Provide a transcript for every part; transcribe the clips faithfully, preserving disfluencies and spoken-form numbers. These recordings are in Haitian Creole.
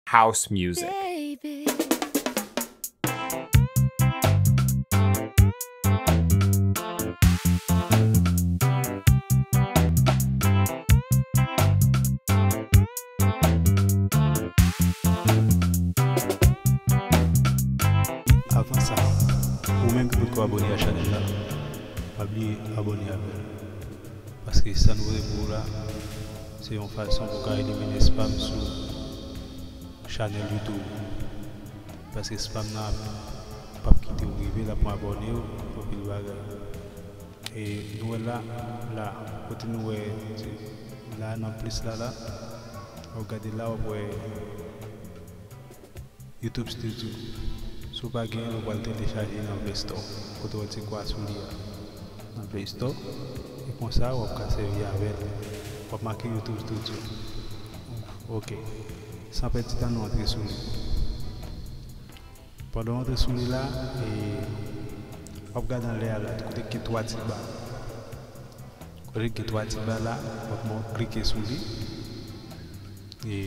house music. Baby. Avan sa, ou menm ki potko abòne a chanèl la, pa bliye abòne avè l. Paske sa nou pote pou ou la, se yon fason pou ka elimine spam sou chanèl YouTube. Paske spam nan ap, p ap kite w rive, l ap pran abòne w, anpil bagay. E nou wè la, la, kote nou wè, la nan plis la, la, w ap gade la, w ap wè YouTube Studio. Si w pa genyen l, ou pral telechaje nan Play Store. Kote w wè ti kwa sou li a. Nan Play Store. E konsa, w ap ka sèvi avè l. W ap make YouTube Studio. Ok. San pèdi tan, nou antre sou li. Pandan w antre sou li la, e, w ap gade anlè a la, kote ki gen twa ti ba. Kote ki gen twa ti ba la, w ap mò klike sou li. E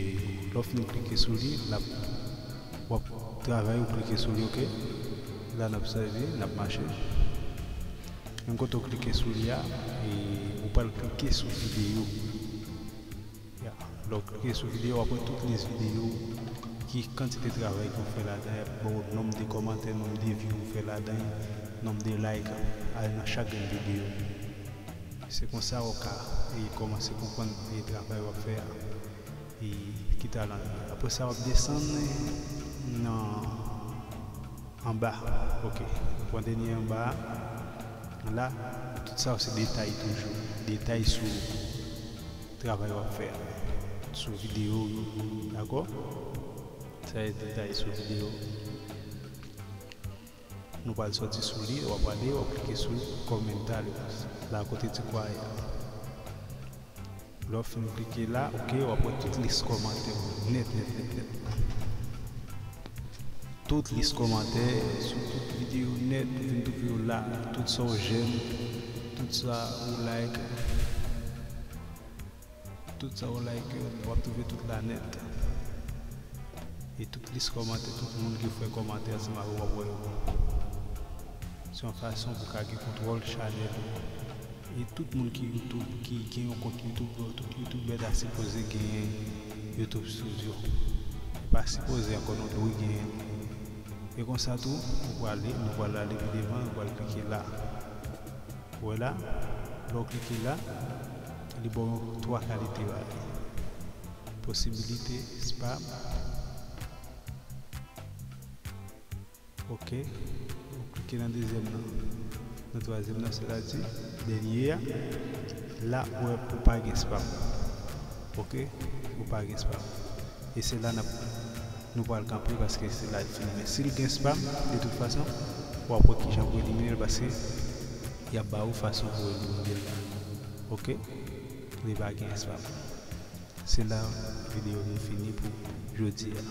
lè w fin klike sou li, l ap, w ap travay, ou klike sou li, ok? La n ap sèvi, n ap mache. Menm kote w klike sou li a, e ou pral klike sou videyo. Ya. Lè w klike sou videyo, w ap wè tout lis videyo, ki kantite travay ke w fè ladan, y ap ba w nonb de kòmantè, nonb de view ou fè ladan, nonb de like, a, nan chak grenn videyo. Se konsa w ka, e, kòmanse konprann, e, travay w ap fè a, e, ki talan li ye. Apre sa, w ap desann nan anba. Ok. Pran dènye anba a. La, tout sa yo se detay toujou. Detay sou travay w ap fè a. Sou videyo yo. Dakò? Sa se detay sou videyo. Nou pral sòti sou li, w ap ale, w ap klike sou Commentary. La kote ti kwa a ye. Lè w fin klike la, ok, w ap wè tout lis kòmantè w nèt, nèt, nèt, nèt. Tout lis kòmantè sou tout videyo nèt, ou vin twouve yo la. Tout sa w j'aime, tout sa ou like, tout sa w like yo, w ap twouve tout la nèt. E tout lis kòmantè, tout moun ki fè kòmantè ansanm avè w, w ap wè yo. Se yon fason pou ka gen kontwòl chanèl ou. E tout moun ki YouTube, ki gen yon kont YouTube, tout youtubè ta sipoze genyen YouTube Studio. Pa sipoze ankò, nou dwe genyen. E konsa tou, ou prale, nou pral ale pi devan, nou pral klike la. Ou wè la, lè w klike la, li ba w twa kalite bagay. Posibilite spam. Ok. Ou klike nan dezyèm nan. Nan twazyèm nan, sètadi dènye a. La, ou wè, ou pa gen spam. Ok? Ou pa gen spam. E se la n ap, nou pral kanpe paske se la l fini. Men si l gen spam, de tout fason, w ap wè kijan pou elimine l paske y ap ba ou fason pou elimine l la. Ok? Li pa gen spam. Se la videyo nou fini pou jodi a.